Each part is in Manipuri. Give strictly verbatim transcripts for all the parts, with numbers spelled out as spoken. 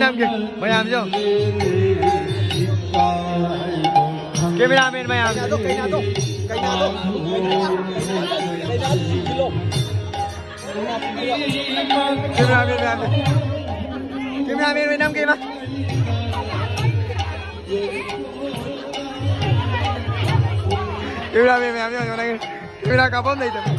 ꯅꯝꯒꯦ ꯃꯌꯥꯝꯁꯦ ꯌꯦꯡꯉꯣ꯫ ꯀꯦꯃꯦꯔꯥꯃꯦꯟ ꯃꯌꯥꯝ꯫ ꯀꯩꯅꯥꯗꯣ, ꯀꯩꯅꯥꯗꯣ, ꯀꯩꯅꯥꯗꯣ, ꯀꯩꯅꯥꯗꯣ ꯊꯤꯜꯂꯣ꯫ ꯀꯦꯃꯦꯔꯥꯃꯦꯟ ꯃꯌꯥꯝꯁꯦ꯫ ꯀꯦꯃꯦꯔꯥꯃꯦꯟ ꯑꯣꯏꯅ ꯅꯝꯒꯦ ꯏꯃꯥ꯫ ꯀꯦꯃꯦꯔꯥꯃꯦꯟ ꯃꯌꯥꯝꯁꯦ ꯌꯦꯡꯉꯣ ꯅꯪ꯫ ꯀꯦꯃꯦꯔꯥ ꯀꯥꯞꯐꯝ ꯂꯩꯇꯕ꯫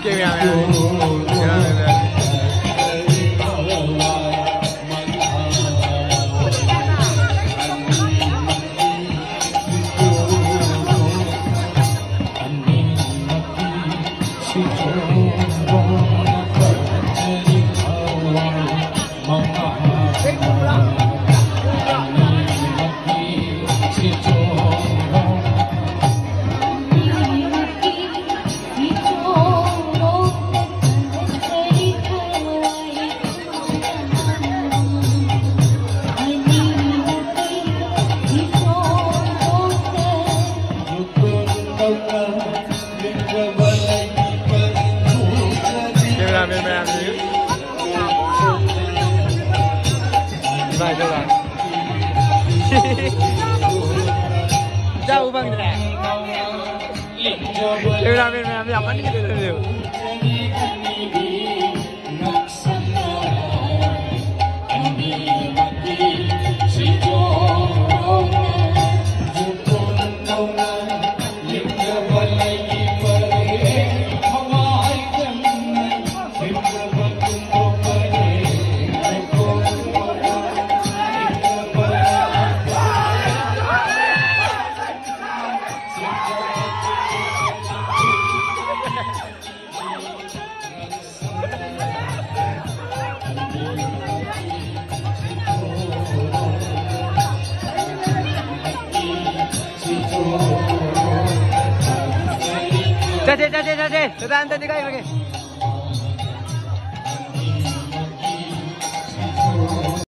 ꯀꯦꯃꯦꯔꯥꯃꯦꯟ꯫ ꯀꯦꯃꯦꯔꯥꯃꯦꯟ ꯃꯌꯥꯝꯁꯤ꯫ ꯏꯃꯥꯏ ꯇꯧꯔ꯫ ꯆꯥꯕ ꯐꯪꯗ꯭ꯔꯦ꯫ ꯀꯦꯃꯦꯔꯥꯃꯦꯟ ꯃꯌꯥꯝꯁꯤ ꯌꯥꯝ ꯃꯟꯒꯤꯗꯅ꯫ ꯆꯠꯁꯦ, ꯆꯠꯁꯦ, ꯆꯠꯁꯦ꯫ ꯗꯗꯥ ꯑꯝꯇꯗꯤ ꯀꯥꯏꯈ꯭ꯔꯒꯦ?